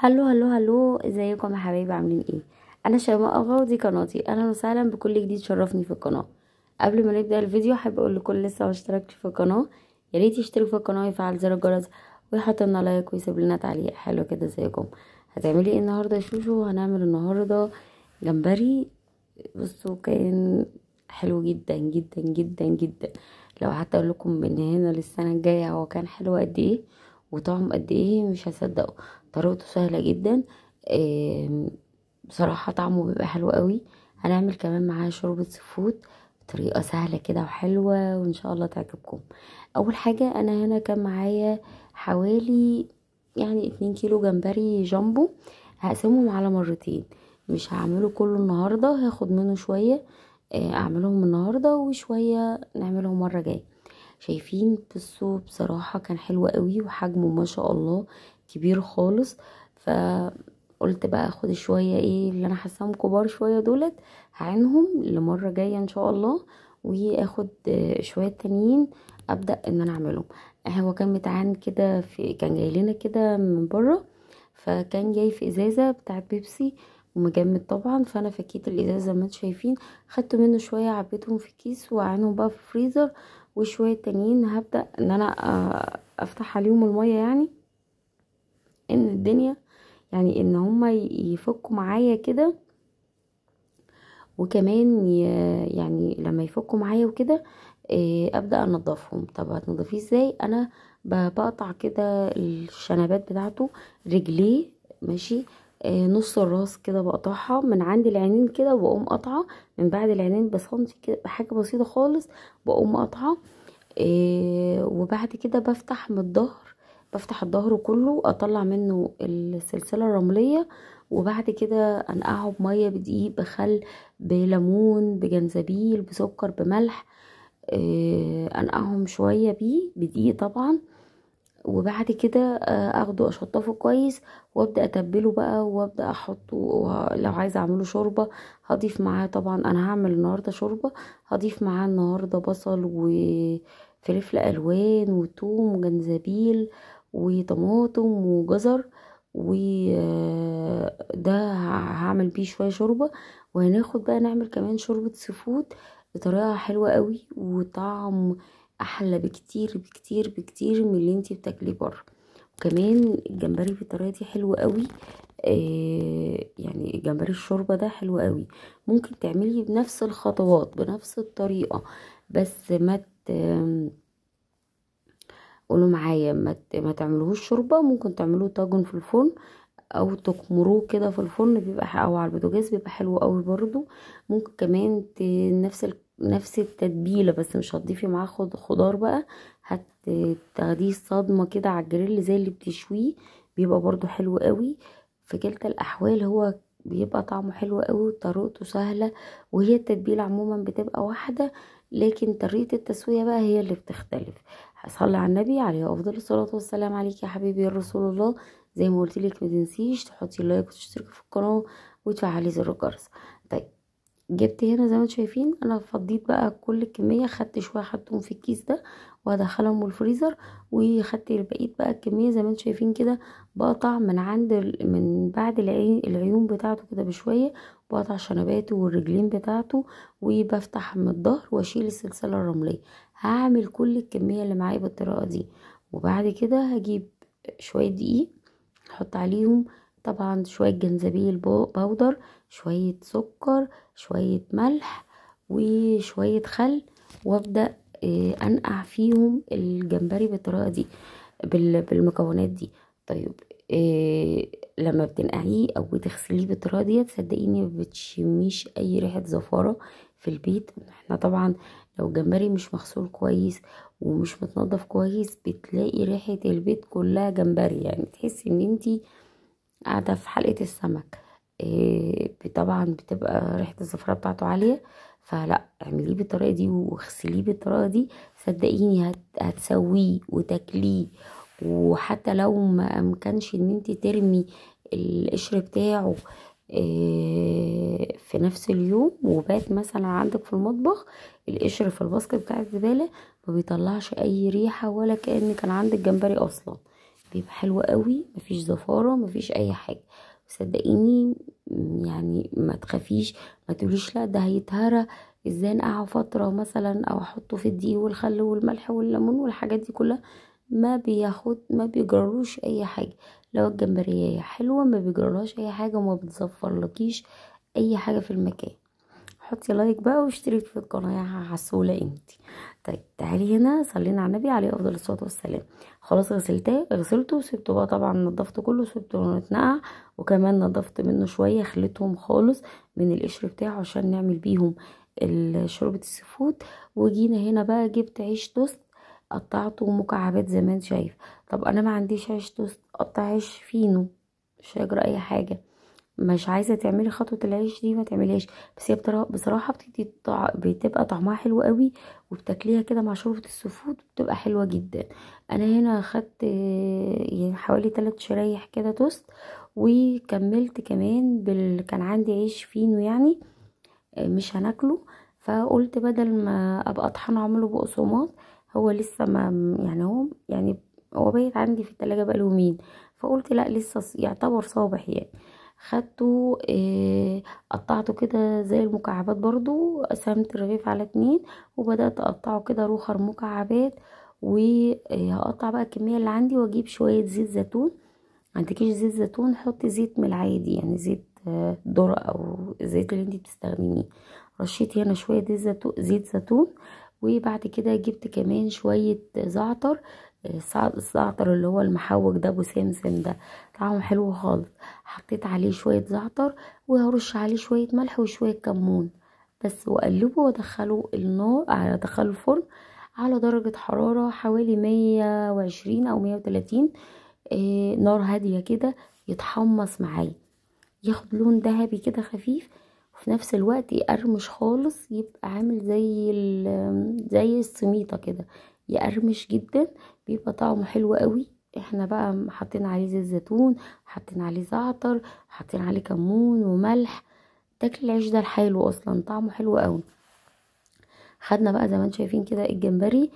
hello hello hello، ازيكم يا حبايبي؟ عاملين ايه؟ انا شيماء اغا ودي قناتي. اهلا وسهلا بكل جديد شرفني في القناة. قبل ما نبدا الفيديو حابة اقول لكل لسه ما اشتركش في القناة يا ريت يشترك في القناة ويفعل زر الجرس ويحط لنا like ويسيب لنا تعليق حلو كده. ازيكم؟ هتعملي ايه النهارده يا شوشو؟ هنعمل النهارده جمبري. بصوا كان حلو جدا جدا جدا جدا. لو حتى اقول لكم من هنا للسنة الجاية هو كان حلو قد ايه وطعم قد ايه مش هصدقوا. طريقته سهلة جدا، بصراحة طعمه بيبقى حلو قوي. هنعمل كمان معاه شوربة seafood بطريقة سهلة كده وحلوه، وان شاء الله تعجبكم. اول حاجة انا هنا كان معايا حوالي 2 كيلو جمبري جامبو، هقسمهم على مرتين، مش هعمله كله النهارده، هاخد منه شوية اعملهم النهارده وشوية نعملهم مرة جاية. شايفين؟ بصوا بصراحة كان حلو قوي وحجمه ما شاء الله كبير خالص، فقلت بقى اخد شوية ايه اللي انا حاساهم كبار شوية دولت هعينهم لمره جاية ان شاء الله، واخد شوية تانيين ابدا ان انا اعملهم. هو كان متعان كده، في كان جاي لنا كده من بره، فكان جاي في ازازة بتاعه بيبسي ومجمد طبعا، فانا فكيت الازازه زي ما انتم شايفين، خدت منه شوية عبيتهم في كيس وعينهم بقى في الفريزر، وشوية تانيين هبدا ان انا افتح عليهم المية، يعني ان الدنيا يعني ان هما يفكوا معايا كده، وكمان يعني لما يفكوا معايا وكده ابدا انضفهم. طب هتنضفيه ازاي؟ انا بقطع كده الشنبات بتاعته، رجليه ماشي، نص الراس كده بقطعها من عند العينين كده، وبقوم قطعه من بعد العينين بسنتي كده بحاجة بسيطة خالص، بقوم قطعه. وبعد كده بفتح من الظهر، بفتح الظهر كله اطلع منه السلسلة الرملية، وبعد كده انقعه بميه، بدقيق، بخل، بليمون، بجنزبيل، بسكر، بملح، انقعهم شوية بيه بدقيق طبعا. وبعد كده اخده اشطفه كويس وابدا اتبله بقى، وابدا احطه. لو عايزه اعمله شوربة هضيف معاه، طبعا انا هعمل النهارده شوربة، هضيف معاه النهارده بصل وفلفل الوان وثوم وجنزبيل وطماطم وجزر، وده هعمل بيه شوية شوربة. وهناخد بقى نعمل كمان شوربة seafood بطريقة حلوة قوي وطعم احلى بكتير بكتير بكتير من اللي انتي بتاكليه بره. وكمان الجمبري بالطريقة دي حلو قوي، يعني جمبري الشوربة ده حلو قوي. ممكن تعملي بنفس الخطوات بنفس الطريقة، بس ما قولوا معايا ما تعملوهوش شوربة، ممكن تعملوه طاجن في الفرن او تكمروه كده في الفرن بيبقى، او على البوتاجاز بيبقى حلو قوي برضو. ممكن كمان نفس التتبيله، بس مش هتضيفي معاه خضار بقى، هتاخديه صدمة كده على الجريل زي اللي بتشويه، بيبقى برضو حلو قوي. في كلتا الاحوال هو بيبقى طعمه حلو قوي وطريقته سهلة، وهي التتبيله عموما بتبقى واحدة، لكن طريقه التسوية بقى هي اللي بتختلف. صلي على النبي عليه افضل الصلاة والسلام عليك يا حبيبي يا رسول الله. زي ما قلت لك ما تنسيش تحطي like وتشتركي في القناة وتفعلي زر الجرس. طيب جبت هنا زي ما انتم شايفين انا فضيت بقى كل الكمية، خدت شوية حطهم في الكيس ده وهدخلهم الفريزر، وخدت البقية بقى الكمية زي ما انتم شايفين كده. بقطع من عند من بعد العيون بتاعته كده بشوية، بقطع شنباته والرجلين بتاعته، وبفتح من الظهر واشيل السلسلة الرملية. هعمل كل الكمية اللي معايا بالطريقة دي. وبعد كده هجيب شوية دقيق احط عليهم طبعا شوية جنزبيل powder، شوية سكر، شوية ملح، وشوية خل، وابدا انقع فيهم الجمبري بالطريقة دي بالمكونات دي. طيب لما بتنقعيه او بتغسليه بالطريقة دي صدقيني ما بتشميش اي ريحه زفاره في البيت. احنا طبعا لو الجمبري مش مغسول كويس ومش متنضف كويس بتلاقي ريحه البيت كلها جمبري، يعني تحسي ان انتي قاعدة في حلقة السمك. طبعا بتبقى ريحه الزفره بتاعته عالية، فلا اعمليه بالطريقة دي واغسليه بالطريقة دي، صدقيني هتسويه وتاكليه. وحتى لو ما امكنش ان انت ترمي القشر بتاعه في نفس اليوم وبات مثلا عندك في المطبخ، القشر في ال basket بتاع الزبالة ما بيطلعش اي ريحه ولا كأن كان عندك جمبري اصلا. بيبقى حلو قوي، مفيش زفاره، مفيش اي حاجة. صدقيني يعني ما تخافيش، ما تقوليش لا ده هيتهرى ازاي، انقعه فترة مثلا او احطه في الدقيق والخل والملح والليمون والحاجات دي كلها، ما بيجرالوش اي حاجة. لو الجمبريه حلوة ما بيجرالهاش اي حاجة، وما بتزفرلكيش اي حاجة في المكان. حطي like بقى واشترك في القناة يا عسوله انتي. طيب تعالي هنا، صلينا على النبي عليه افضل الصلاة والسلام. خلاص غسلته وسبته بقى، طبعا نضفته كله وسبته يتنقع، وكمان نضفت منه شوية، خليتهم خالص من القشر بتاعه عشان نعمل بيهم شوربة ال seafood. وجينا هنا بقى جبت عيش توست قطعته مكعبات زي ما انت شايف. طب انا ما عنديش عيش توست، قطع عيش فينو، مش هيجرى اي حاجة. مش عايزه تعملي خطوة العيش دي ما تعمليهاش، بس هي بصراحة بتدي بتبقى طعمها حلو قوي، وبتاكليها كده مع شوربة ال seafood بتبقى حلوة جدا. انا هنا خدت يعني حوالي 3 شرايح كده توست، وكملت كمان كان عندي عيش فينو يعني مش هناكله، فقلت بدل ما ابقى اطحنه اعمله بقسماط، هو لسه ما يعني هو يعني هو بايت عندي في التلاجة بقاله يومين، فقلت لا لسه يعتبر صابح يعني. خدته قطعته كده زي المكعبات برضو، قسمت الرغيف على 2 وبدأت اقطعه كده روخر مكعبات. وهقطع بقى الكمية اللي عندي، واجيب شوية زيت زيتون. عندكيش زيت زيتون حطي زيت من العادي، يعني زيت ذرة او الزيت اللي انتي بتستخدميه. رشيت هنا شوية زيت زيتون، وبعد كده جبت كمان شوية زعتر، الزعتر اللي هو المحوج ده ابو سمسم ده طعمه حلو خالص. حطيت عليه شوية زعتر، وهرش عليه شوية ملح وشوية كمون بس، واقلبه وادخله النار، ادخله الفرن على درجه حرارة حوالي 120 او 130، نار هادية كده، يتحمص معايا، ياخد لون ذهبي كده خفيف، وفي نفس الوقت يقرمش خالص، يبقى عامل زي السميطه كده، يقرمش جدا، بيبقى طعمه حلو قوي. احنا بقى حاطين عليه زيت زيتون، حاطين عليه زعتر، حاطين عليه كمون وملح، تاكل العيش ده لحاله اصلا طعمه حلو قوي. خدنا بقى زي ما انتم شايفين كده الجمبري،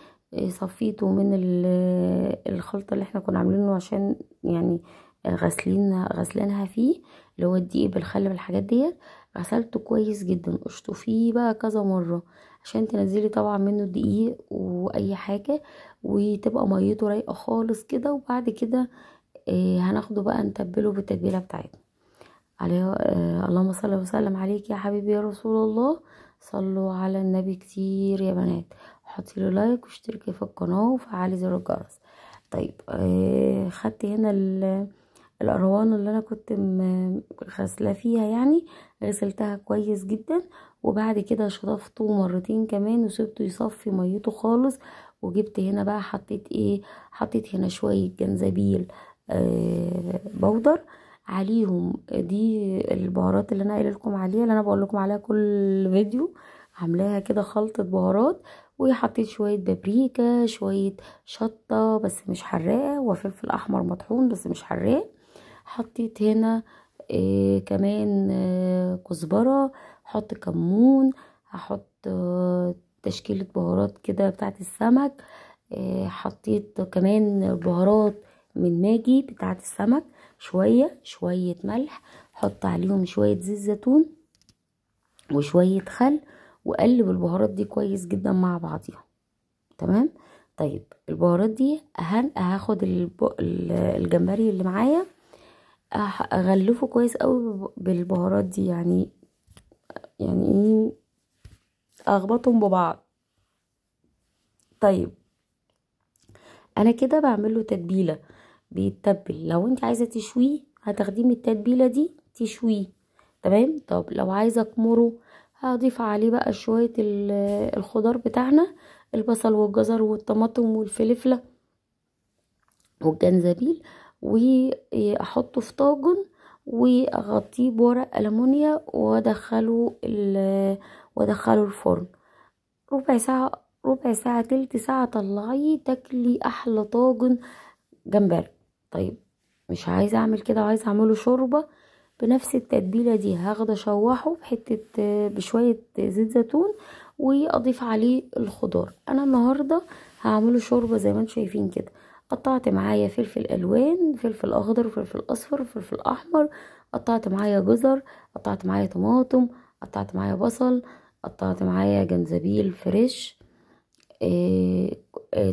صفيته من الخلطة اللي احنا كنا عاملينه، عشان يعني غسلينها فيه، اللي هو الدقيق بالخل بالحاجات ديت. غسلته كويس جدا، اشطفيه بقى كذا مرة عشان تنزلي طبعا منه الدقيق واي حاجة، وتبقى ميته رايقة خالص كده. وبعد كده هناخده بقى نتبله بالتتبيله بتاعتنا عليه. اللهم صل وسلم عليك يا حبيبي يا رسول الله، صلوا على النبي كتير يا بنات. حطي له like واشتركي في القناة وفعلي زر الجرس. طيب خدت هنا القروان اللي انا كنت غسله فيها، يعني غسلتها كويس جدا، وبعد كده شطفته مرتين كمان وسبته يصفي ميته خالص. وجبت هنا بقى حطيت ايه، حطيت هنا شوية جنزبيل بودر عليهم، دي البهارات اللي انا قايله لكم عليها، اللي انا بقول لكم عليها كل فيديو، عاملاها كده خلطه بهارات. وحطيت شوية بابريكا، شوية شطه بس مش حراقه، وفلفل احمر مطحون بس مش حراق. حطيت هنا كمان كزبره، هحط كمون، هحط تشكيله بهارات كده بتاعه السمك. حطيت كمان بهارات من ماجي بتاعه السمك، شوية شوية ملح، حط عليهم شوية زيت زيتون وشوية خل، وقلب البهارات دي كويس جدا مع بعضيها. تمام. طيب البهارات دي هاخد الجمبري اللي معايا اغلفه كويس قوي بالبهارات دي، يعني ايه، اخبطهم ببعض. طيب انا كده بعمل له تتبيله، بيتبل. لو انت عايزه تشويه هتاخديه من التتبيله دي تشويه، تمام. طب لو عايزه اكمره هضيف عليه بقى شوية الخضار بتاعنا، البصل والجزر والطماطم والفلفله والجنزبيل، واحطه في طاجن واغطيه بورق ألمونيا وادخله الفرن ربع ساعة، ربع ساعة تلت ساعة، طلعيه تاكلي احلى طاجن جمبري. طيب مش عايزه اعمل كده وعايزه اعمله شوربة بنفس التتبيله دي، هاخده اشوحه بحته بشوية زيت زيتون واضيف عليه الخضار. انا النهارده هعمله شوربة زي ما انتم شايفين كده. قطعت معايا فلفل الوان، فلفل اخضر وفلفل اصفر وفلفل احمر، قطعت معايا جزر، قطعت معايا طماطم، قطعت معايا بصل، قطعت معايا جنزبيل fresh،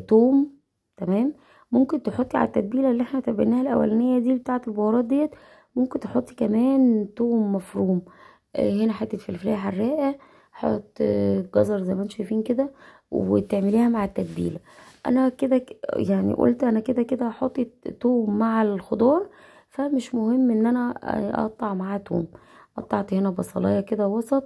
توم. تمام. ممكن تحطي على التتبيله اللي احنا تبيناها الاولانية دي بتاعه البهارات ديت، ممكن تحطي كمان توم مفروم. هنا حتة فلفلايه حراقه، حط جزر زي ما انتم شايفين كده، وتعمليها مع التتبيله. انا كده يعني قلت انا كده كده هحط توم مع الخضار، فمش مهم ان انا اقطع معاه توم. قطعت هنا بصلايه كده وسط،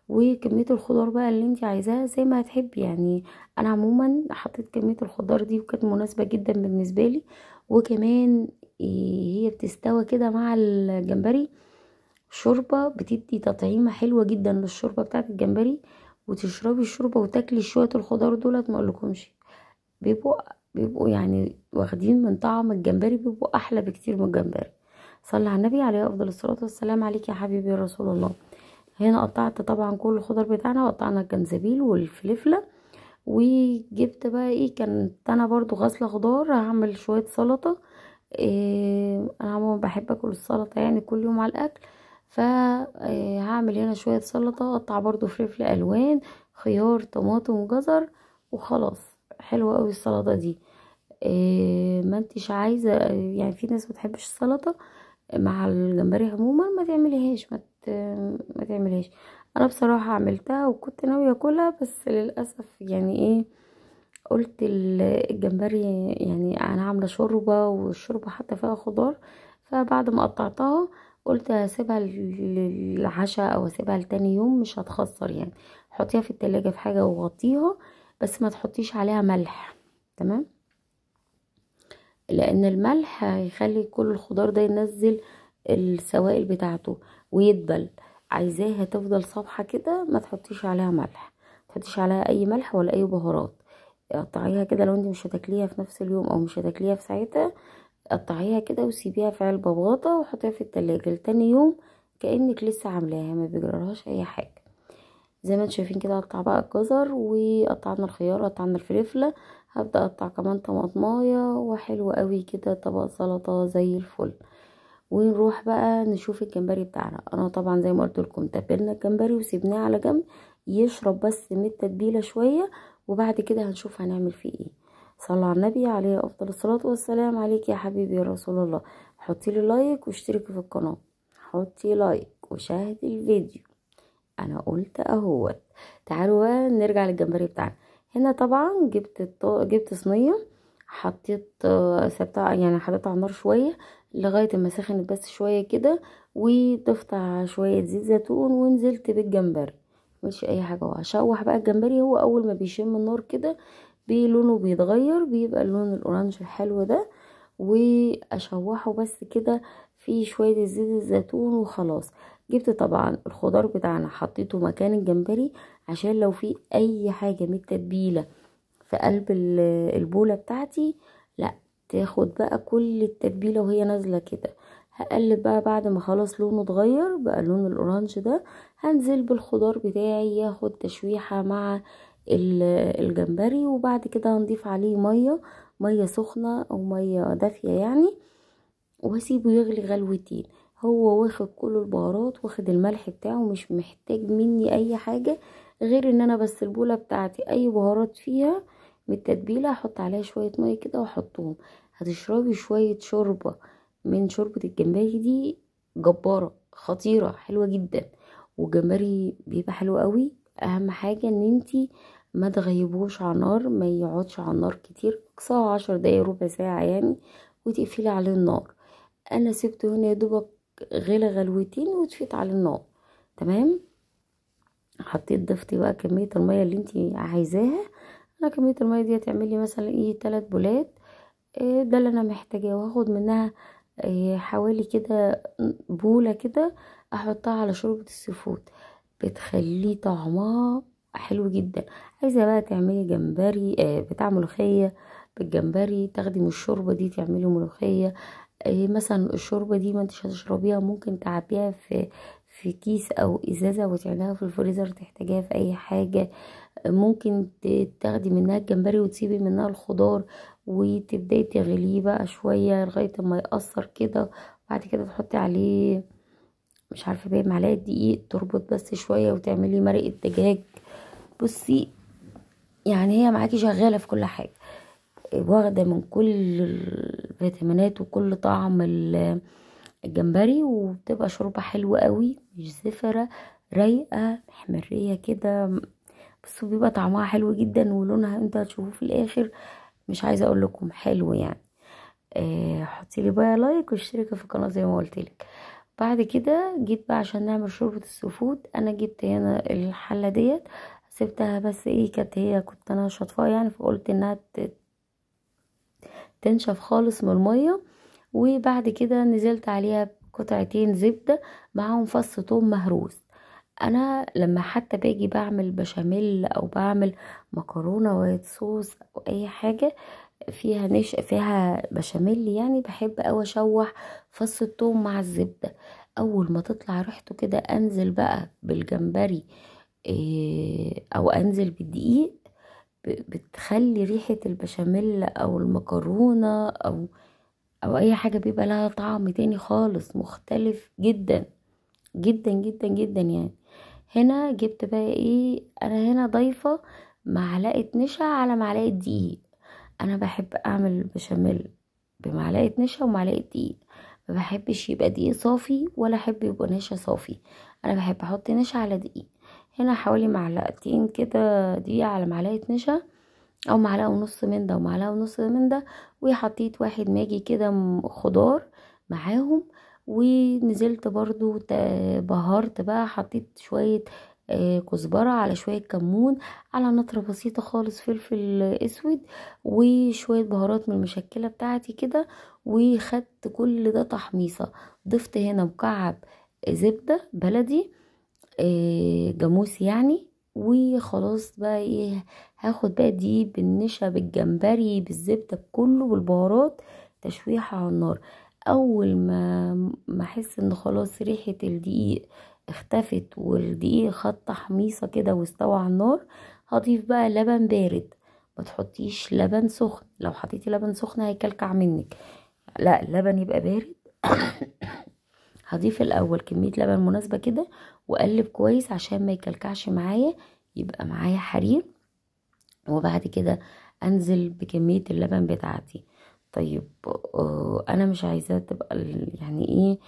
وكمية الخضار بقى اللي انت عايزاها زي ما هتحبي. يعني انا عموما حطيت كمية الخضار دي وكانت مناسبة جدا بالنسبة لي. وكمان هي بتستوى كده مع الجمبري، شوربة بتدي تطعيمه حلوة جدا للشوربه بتاعه الجمبري، وتشربي الشوربة وتاكلي شوية الخضار دولت ما اقولكمش بيبقوا يعني واخدين من طعم الجمبري، بيبقوا احلى بكتير من الجمبري. صلي على النبي عليه افضل الصلاة والسلام عليك يا حبيبي يا رسول الله. هنا قطعت طبعا كل الخضار بتاعنا، وقطعنا الجنزبيل والفلفله، وجبت بقى ايه، كانت انا برضو غاسله خضار، هعمل شوية سلطة. انا عموما بحب اكل السلطة يعني كل يوم على الاكل، فهعمل هنا شوية سلطة، اقطع برضو فلفل الوان، خيار، طماطم وجزر، وخلاص. حلوة قوي السلطة دي. ما انتش عايزه، يعني في ناس ما بتحبش السلطة مع الجمبري عموما، ما تعمليهاش، ما تعمليهاش. انا بصراحة عملتها وكنت ناوية اكلها، بس للاسف يعني ايه، قلت الجمبري يعني انا عامله شوربة، والشوربه حتى فيها خضار، فبعد ما قطعتها قلت هسيبها للعشاء او اسيبها لتاني يوم، مش هتخسر يعني. حطيها في التلاجة في حاجة وغطيها، بس ما تحطيش عليها ملح. تمام، لان الملح هيخلي كل الخضار ده ينزل السوائل بتاعته ويدبل. عايزاها تفضل صبحة كده، ما تحطيش عليها ملح، ما تحطيش عليها اي ملح ولا اي بهارات. قطعيها كده لو انت مش هتاكليها في نفس اليوم او مش هتاكليها في ساعتها، قطعيها كده وسيبيها في علبة بغطا وحطيها في التلاجة لتاني يوم كأنك لسه عاملاها، ما بيجرالهاش اي حاجة. زي ما انتم شايفين كده قطع بقى الجزر، وقطعنا الخيار، قطعنا الفلفله، هبدا اقطع كمان طماطمايه، وحلو قوي كده طبق سلطة زي الفل. ونروح بقى نشوف الجمبري بتاعنا. انا طبعا زي ما قلت لكم تبلنا الجمبري وسيبناه على جنب يشرب بس من التتبيله شوية، وبعد كده هنشوف هنعمل فيه ايه. صلى على النبي عليه افضل الصلاة والسلام عليك يا حبيبي يا رسول الله. حطي لي like واشتركي في القناة، حطي like وشاهدي الفيديو، انا قلت اهوت. تعالوا بقى نرجع للجمبري بتاعنا. هنا طبعا جبت صينية، حطيت سبتها يعني حطيتها على النار شوية لغاية ما سخنت بس شوية كده، وضفت شوية زيت زيتون، ونزلت بالجمبري، مش اي حاجة. وهشوح بقى الجمبري، هو اول ما بيشم النار كده بلونه بيتغير، بيبقى اللون ال orange الحلو ده، واشوحه بس كده في شوية زيت الزيتون وخلاص. جبت طبعا الخضار بتاعنا حطيته مكان الجمبري، عشان لو في اي حاجة من التتبيله في قلب البوله بتاعتي لا تاخد بقى كل التتبيله وهي نازله كده. هقلب بقى بعد ما خلاص لونه اتغير بقى لون ال orange ده، هنزل بالخضار بتاعي ياخد تشويحه مع الجمبري، وبعد كده هنضيف عليه مية سخنة او مية دافيه يعني، واسيبه يغلي غلوتين. هو واخد كل البهارات، واخد الملح بتاعه، مش محتاج مني اي حاجة غير ان انا بس البوله بتاعتي اي بهارات فيها من التتبيله احط عليها شوية مية كده واحطهم. هتشربي شوية شوربة من شوربة الجمبري دي، جبارة خطيرة حلوة جدا، والجمبري بيبقى حلو قوي. اهم حاجة ان انتي ما تغيبوش على النار، ما يقعدش على النار كتير، اقصاها 10 دقايق ربع ساعة يعني، وتقفلي عليه النار. انا سبته هنا يا دوبك غلى غلوتين وطفيت على النار. تمام. حطيت ضفتي بقى كمية المية اللي انتي عايزاها. انا كمية المية دي هتعملي مثلا ايه 3 بولات، إيه ده اللي انا محتاجاه، وهاخد منها إيه حوالي كده بوله كده احطها على شوربة ال seafood، بتخليه طعمها حلو جدا. عايزه بقى تعملي جمبري بتاع ملوخية بالجمبري، تاخدي من الشوربة دي تعملي ملوخية. مثلا الشوربة دي ما انتش هتشربيها، ممكن تعبيها في في كيس او ازازة وتعينها في الفريزر، تحتاجيها في اي حاجة. ممكن تاخدي منها الجمبري وتسيبي منها الخضار وتبداي تغليه بقى شوية لغاية ما يقصر كده، بعد كده تحطي عليه مش عارفه بقى معلقه دقيق تربط بس شوية وتعملي مرقه دجاج. بصي يعني هي معاكي شغالة في كل حاجة، واخده من كل الفيتامينات وكل طعم الجمبري، وبتبقى شوربة حلوة قوي، مش زفره، رايقة محمريه كده. بس بيبقى طعمها حلو جدا، ولونها انتوا هتشوفوه في الاخر مش عايزه اقول لكم حلو يعني. حطي لي بقى like واشتركي في القناة زي ما قلت لك. بعد كده جيت بقى عشان نعمل شوربة ال seafood. انا جبت هنا الحلة ديت، سبتها بس ايه كانت هي كنت انا شطفاها يعني، فقلت انها تنشف خالص من المية. وبعد كده نزلت عليها قطعتين زبدة معاهم فص ثوم مهروس. انا لما حتى باجي بعمل بشاميل او بعمل مكرونه white sauce او اي حاجة فيها نش فيها بشاميل يعني، بحب اوي اشوح فص الثوم مع الزبدة. اول ما تطلع ريحته كده انزل بقى بالجمبري او انزل بالدقيق، بتخلي ريحه البشاميل او المكرونه او اي حاجة بيبقى لها طعم تاني خالص، مختلف جدا جدا جدا جدا يعني. هنا جبت بقى ايه، انا هنا ضايفه معلقه نشا على معلقه دقيق. انا بحب اعمل بشاميل بمعلقه نشا ومعلقة دقيق، ما بحبش يبقى دقيق صافي ولا احب يبقى نشا صافي، انا بحب احط نشا على دقيق. هنا حوالي معلقتين كده دقيق على معلقه نشا، او معلقه ونص من ده ومعلقة ونص من ده، وحطيت واحد ماجي كده خضار معاهم. ونزلت برضو بهرت بقى، حطيت شوية كزبرة على شوية كمون على نطرة بسيطة خالص فلفل اسود، وشوية بهارات من المشكلة بتاعتي كده. وخدت كل ده تحميصة. ضفت هنا مكعب زبدة بلدي جاموس يعني. وخلاص بقى ايه، هاخد بقى دي بالنشا بالجمبري بالزبدة بكله بالبهارات، تشويحة على النار. اول ما احس ان خلاص ريحة الدقيق اختفت والدقيق خد تحميصة كده واستوى على النار، هضيف بقى لبن بارد. ما تحطيش لبن سخن، لو حطيتي لبن سخن هيكلكع منك، لا اللبن يبقى بارد. هضيف الاول كمية لبن مناسبة كده، واقلب كويس عشان ما يكلكعش معايا، يبقى معايا حرير. وبعد كده انزل بكمية اللبن بتاعتي. طيب انا مش عايزاه تبقى يعني ايه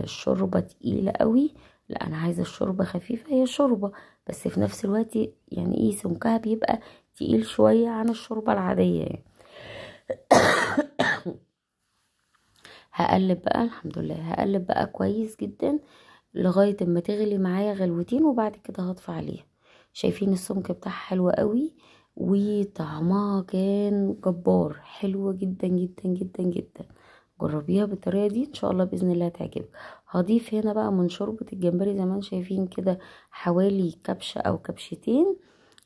الشوربة تقيلة قوي، لا انا عايزه الشوربة خفيفة، هي شوربة بس في نفس الوقت يعني ايه سمكها بيبقى تقيل شوية عن الشوربة العادية يعني. هقلب بقى، الحمد لله هقلب بقى كويس جدا لغاية اما تغلي معايا غلوتين، وبعد كده هطفي عليها. شايفين السمك بتاعها حلو قوي، وطعمها كان جبار، حلوة جدا جدا جدا جدا. جربيها بالطريقة دي ان شاء الله باذن الله هتعجبك. هضيف هنا بقى من شوربة الجمبري زي ما انتم شايفين كده حوالي كبشة او كبشتين،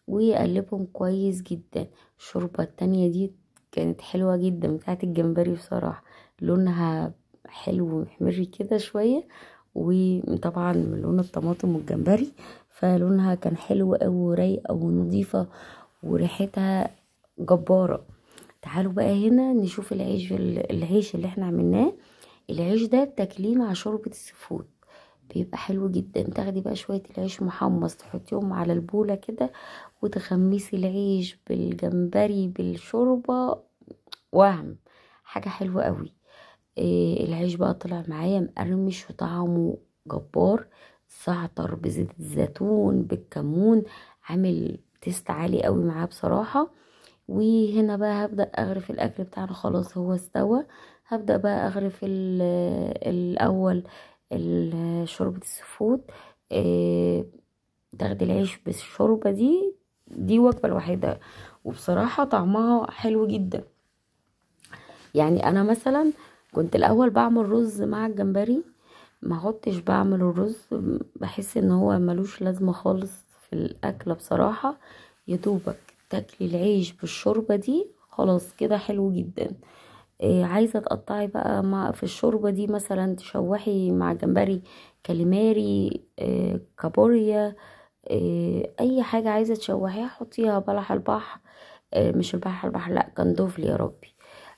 وقلبهم كويس جدا. الشوربة التانية دي كانت حلوة جدا بتاعه الجمبري بصراحة، لونها حلو محمر كده شوية، وطبعا من لون الطماطم والجمبري، فلونها كان حلو قوي ورايقه ونظيفه وريحتها جبارة. تعالوا بقى هنا نشوف العيش اللي احنا عملناه. العيش ده بتاكليه مع شوربة ال seafood بيبقى حلو جدا. تاخدي بقى شوية العيش محمص تحطيهم على البوله كده، وتغمسي العيش بالجمبري بالشوربه، وهم حاجة حلوة قوي. العيش بقى طلع معايا مقرمش وطعمه جبار، زعتر بزيت الزيتون بالكمون، عامل taste عالي قوي معاه بصراحة. وهنا بقى هبدأ اغرف الاكل بتاعنا، خلاص هو استوى. هبدأ بقى اغرف الاول شوربة ال seafood. تاخدي العيش بالشوربة دي وجبة لوحدها، وبصراحة طعمها حلو جدا. يعني انا مثلا كنت الاول بعمل رز مع الجمبري، ما عدتش بعمل الرز، بحس ان هو ملوش لازمة خالص في الاكلة بصراحة. يدوبك تاكلي العيش بالشوربة دي خلاص كده حلو جدا. عايزه تقطعي بقى مع في الشوربة دي مثلا، تشوحي مع جمبري، كاليماري، كابوريا، اي حاجة عايزه تشوحيها حطيها. بلح البحر، مش البلح البحر، لا جندوفلي يا ربي،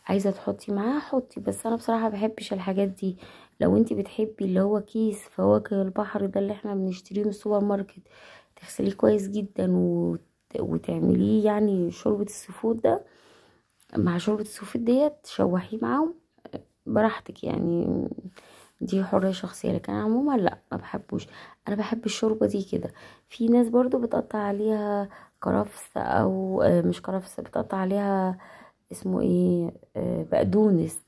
عايزه تحطي معاها حطي. بس انا بصراحة بحبش الحاجات دي. لو انتي بتحبي اللي هو كيس فواكه البحر ده اللي احنا بنشتريه من السوبر ماركت، تغسليه كويس جدا وتعمليه يعني شوربة ال seafood ده مع شوربة ال seafood ديت، تشوحيه معاهم براحتك، يعني دي حرية شخصية. لكن انا عموما لا ما بحبوش، انا بحب الشوربة دي كده. في ناس برضو بتقطع عليها كرفس، او مش كرفس، بتقطع عليها اسمه ايه، بقدونس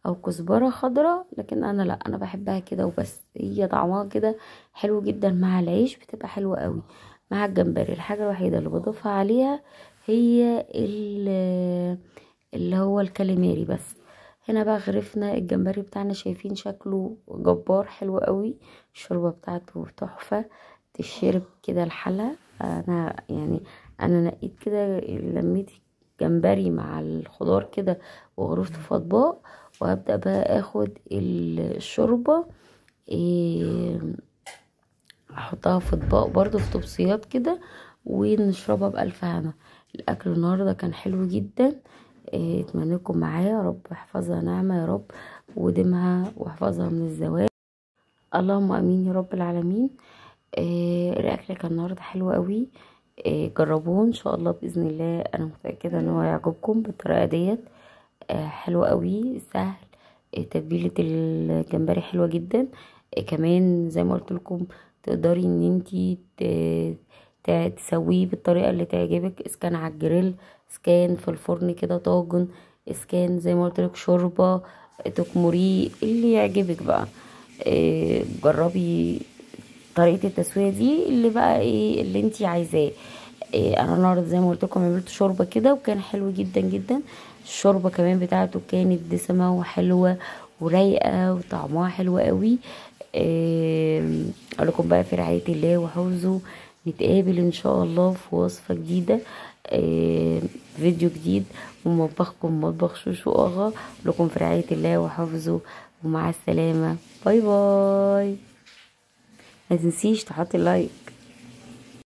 او كزبره خضراء. لكن انا لا، انا بحبها كده وبس، هي طعمها كده حلو جدا مع العيش، بتبقى حلوة قوي مع الجمبري. الحاجة الوحيدة اللي بضيفها عليها هي اللي هو الكاليماري بس. هنا بقى غرفنا الجمبري بتاعنا، شايفين شكله جبار حلو قوي، الشوربة بتاعته تحفة، تشرب كده الحلة. انا يعني انا نقيت كده، لميت جمبري مع الخضار كده وغرفته في اطباق، وهبدا بقى اخد الشوربة احطها في اطباق برضو في طبسيات كده، ونشربها بالف هنا. الاكل النهارده كان حلو جدا، اتمنى لكم معايا يا رب احفظها نعمه يا رب، ودمها واحفظها من الزوال، اللهم امين يا رب العالمين. الاكل كان النهارده حلو قوي، جربوه ان شاء الله باذن الله، انا متاكدة ان هو هيعجبكم بالطريقة ديت. حلو قوي، سهل، تتبيله الجمبري حلوة جدا. كمان زي ما قلت لكم تقدري ان انتي تسويه بالطريقة اللي تعجبك، اذا كان على الجريل، اذا كان في الفرن كده طاجن، اذا كان زي ما قلت لك شوربة تكمريه، اللي يعجبك بقى. جربي طريقه التسوية دي اللي بقى ايه اللي انتي عايزاه. انا النهارده زي ما قلت لكم عملت شوربة كده وكان حلو جدا جدا. الشوربة كمان بتاعته كانت دسمة وحلوه ورايقه وطعمها حلو قوي. اقول لكم بقى في رعاية الله وحفظه، نتقابل ان شاء الله في وصفه جديدة، فيديو جديد ومطبخكم مطبخ شوشو اغا. لكم في رعاية الله وحفظه، ومع السلامة، bye bye. ما تنسيش تحطي like.